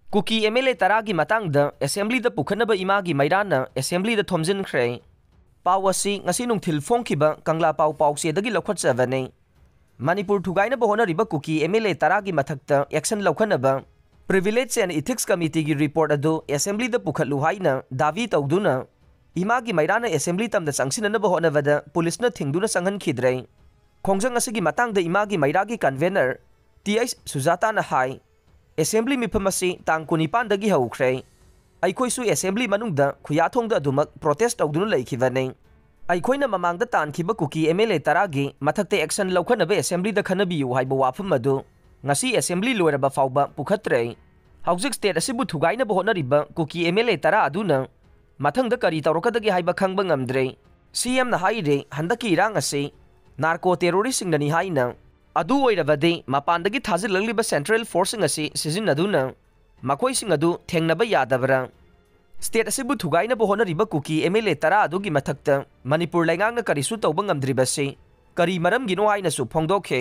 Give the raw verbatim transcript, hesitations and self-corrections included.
Kuki M L A ꯇꯔꯥꯒꯤ ꯃꯇꯥꯡꯗ ꯑꯦꯁꯦꯝꯕ꯭ꯂꯤꯗ ꯄꯨꯈꯠꯅꯕ ꯏꯃꯥꯒꯤ ꯃꯩꯔꯥꯅ ꯑꯦꯁꯦꯝꯕ꯭ꯂꯤꯗ ꯊꯣꯝꯖꯤꯟꯈ꯭ꯔꯦ꯫ ꯄꯥꯎ ꯑꯁꯤ ꯉꯁꯤ ꯅꯨꯡꯊꯤꯜ ꯐꯣꯡꯈꯤꯕ ꯀꯪꯂꯥ ꯄꯥꯎ ꯄꯥꯎꯆꯦꯗꯒꯤ ꯂꯧꯈꯠꯆꯕꯅꯤ꯫ ꯃꯅꯤꯄꯨꯔ ꯊꯨꯒꯥꯏꯅꯕ ꯍꯣꯠꯅꯔꯤꯕ ꯀꯨꯀꯤ ꯑꯦꯝ ꯑꯦꯜ ꯑꯦ ꯇꯔꯥꯒꯤ ꯃꯊꯛꯇ action ꯂꯧꯈꯠꯅꯕ Privilege and Ethics Committeeꯒꯤ report ꯑꯗꯨ ꯑꯦꯁꯦꯝꯕ꯭ꯂꯤꯗ ꯄꯨꯈꯠꯂꯨ ꯍꯥꯏꯅ ꯗꯥꯕꯤ ꯇꯧꯗꯨꯅ ꯏꯃꯥꯒꯤ ꯃꯩꯔꯥꯅ ꯑꯦꯁꯦꯝꯕ꯭ꯂꯤ ꯇꯝꯅ ꯆꯪꯁꯤꯟꯅꯅꯕ ꯍꯣꯠꯅꯕꯗ ꯄꯨꯂꯤꯁꯅ ꯊꯤꯡꯗꯨꯅ ꯆꯪꯍꯟꯈꯤꯗ꯭ꯔꯦ꯫ ꯈꯣꯡꯖꯪ ꯑꯁꯤꯒꯤ ꯃꯇꯥꯡꯗ ꯏꯃꯥꯒꯤ ꯃꯩꯔꯥꯒꯤ convener ꯇꯤ ꯑꯩꯆ ꯁꯨꯖꯥꯇꯥꯅ ꯍꯥꯏ, ꯑꯦꯁꯦꯝꯕ꯭ꯂꯤ ꯃꯤꯐꯝ ꯑꯁꯤ ꯇꯥꯡ ꯀꯨꯟꯅꯤꯄꯥꯟꯗꯒꯤ ꯍꯧꯈ꯭ꯔꯦ꯫ ꯑꯩꯈꯣꯏꯁꯨ ꯑꯦꯁꯦꯝꯕ꯭ꯂꯤ ꯃꯅꯨꯡꯗ ꯈꯨꯌꯥꯊꯣꯡꯗ ꯑꯗꯨꯃꯛ protest ꯇꯧꯗꯨꯅ ꯂꯩꯈꯤꯕꯅꯤ꯫ ꯑꯩꯈꯣꯏꯅ ꯃꯃꯥꯡꯗ ꯇꯥꯟꯈꯤꯕ ꯀꯨꯀꯤ ꯑꯦꯝ ꯑꯦꯜ ꯑꯦ ꯇꯔꯥꯒꯤ ꯃꯊꯛꯇ action ꯂꯧꯈꯠꯅꯕ ꯑꯦꯁꯦꯝꯕ꯭ꯂꯤꯗ ꯈꯟꯅꯕꯤꯌꯨ ꯍꯥꯏꯕ ꯋꯥꯐꯝ ꯑꯗꯨ ꯉꯁꯤ ꯑꯦꯁꯦꯝꯕ꯭ꯂꯤ ꯂꯣꯏꯔꯕ ꯐꯥꯎꯕ ꯄꯨꯈꯠꯇ꯭ꯔꯦ꯫ ꯍꯧꯖꯤꯛ state ꯑꯁꯤꯕꯨ ꯊꯨꯒꯥꯏꯅꯕ ꯍꯣꯠꯅꯔꯤꯕ ꯀꯨꯀꯤ ꯑꯦꯝ ꯑꯦꯜ ꯑꯦ ꯇꯔꯥ ꯑꯗꯨꯅ ꯃꯊꯪꯗ ꯀꯔꯤ ꯇꯧꯔꯛꯀꯗꯒꯦ ꯍꯥꯏꯕ ꯈꯪꯕ ꯉꯝꯗ꯭ꯔꯦ꯫ ꯁꯤ ꯑꯦꯝꯅ ꯍꯥꯏꯔꯦ, ꯍꯟꯗꯛꯀꯤ ꯏꯔꯥꯡ ꯑꯁꯤ narco terroristꯁꯤꯡꯅꯅꯤ ꯍꯥꯏꯅ꯫ ꯑꯗꯨ ꯑꯣꯏꯔꯕꯗꯤ ꯃꯄꯥꯟꯗꯒꯤ ꯊꯥꯖꯤꯜꯂꯛꯂꯤꯕ central forceꯁꯤꯡ ꯑꯁꯤ ꯁꯤꯖꯤꯟꯅꯗꯨꯅ ꯃꯈꯣꯏꯁꯤꯡ ꯑꯗꯨ ꯊꯦꯡꯅꯕ ꯌꯥꯗꯕ꯭ꯔꯥ? State ꯑꯁꯤꯕꯨ ꯊꯨꯒꯥꯏꯅꯕ ꯍꯣꯠꯅꯔꯤꯕ ꯀꯨꯀꯤ ꯑꯦꯝ ꯑꯦꯜ ꯑꯦ ꯇꯔꯥ ꯑꯗꯨꯒꯤ ꯃꯊꯛꯇ ꯃꯅꯤꯄꯨꯔ ꯂꯩꯉꯥꯛꯅ ꯀꯔꯤꯁꯨ ꯇꯧꯕ ꯉꯝꯗ꯭ꯔꯤꯕꯁꯤ ꯀꯔꯤ ꯃꯔꯝꯒꯤꯅꯣ ꯍꯥꯏꯅꯁꯨ ꯐꯣꯡꯗꯣꯛꯈꯤ꯫